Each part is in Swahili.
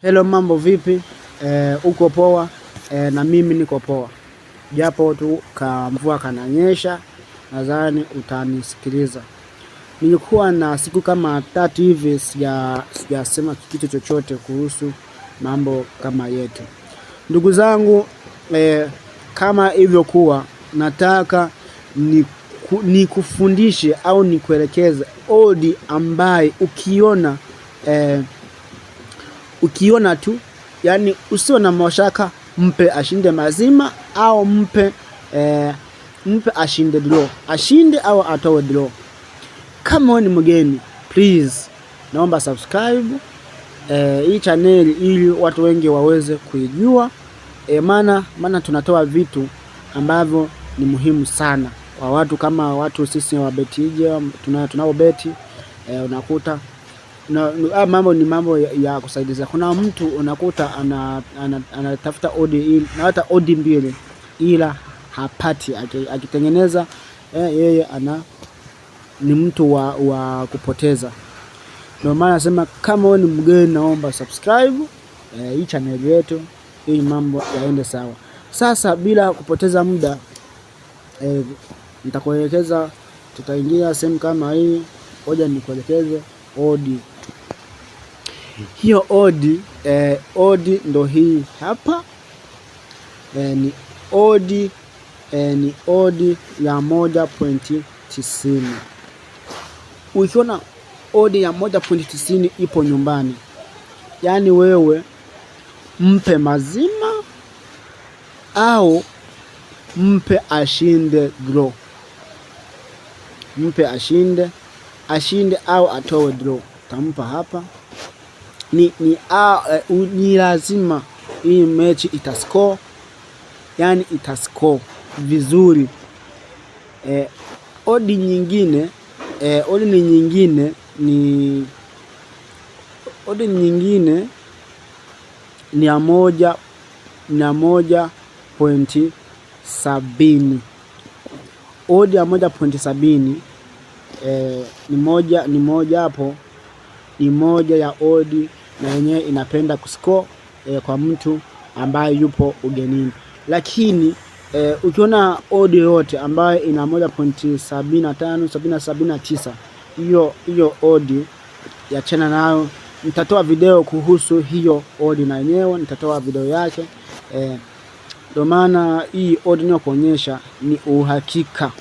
Hello, mambo vipi? Uko poa? Na mimi niko poa, japo tu kamvua kananyesha, nadhani utanisikiliza. Nilikuwa na siku kama 3 hivi sijasema kitu chochote kuhusu mambo kama yetu. Ndugu zangu, kama hivyokuwa nataka nikufundishe au nikuelekeze odi ambaye ukiona ukiona tu yani, usio na mashaka, mpe ashinde mazima au mpe ashinde draw, ashinde au atoe draw. Kama wewe ni mgeni, please naomba subscribe hii channel ili watu wengi waweze kuijua, maana tunatoa vitu ambavyo ni muhimu sana kwa watu kama watu sisi wabetije tunaobeti, unakuta na mambo ni mambo ya kusaidiza. Kuna mtu unakuta anatafuta odi na hata odi 2 ila hapati, akitengeneza yeye ana ni mtu wa kupoteza. Ndio maana nasema kama wewe ni mgeni, naomba subscribe hii channel yetu ili mambo yaende sawa. Sasa bila kupoteza muda, nitakuelekeza, tutaingia sehemu kama hii. Ngoja nikuelekeze odi hiyo. Odi ndo hii hapa, ni odi ni odi ya 1.90. Ukiona odi ya 1.90 ipo nyumbani, yaani wewe mpe mazima au mpe ashinde draw, mpe ashinde au atoe draw, tampa hapa. Ni lazima hii mechi itascore, yani itascore vizuri. Odi nyingine odi ni nyingine ni odi nyingine ni ya 1.70. Odi ya 1.70 ni moja hapo, ni moja ya odi na yenyewe inapenda kuscore kwa mtu ambaye yupo ugenini. Lakini ukiona odi yoyote ambayo ina 1.75, 79, hiyo odi ya chana nayo. Nitatoa video kuhusu hiyo odi na yenyewe nitatoa video yake. Ndio maana hii odi ninayokuonyesha ni uhakika.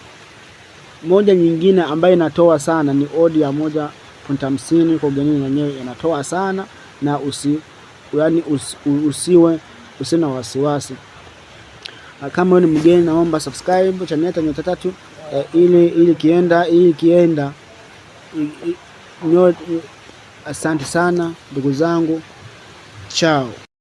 Moja nyingine ambayo inatoa sana ni odi ya 1.50 kwa ugenini, yenyewe inatoa sana na yani usiwe usina wasiwasi. Kama wewe ni mgeni, naomba subscribe channel yetu Nyota Tatu, ili kienda. Asante sana ndugu zangu, chao.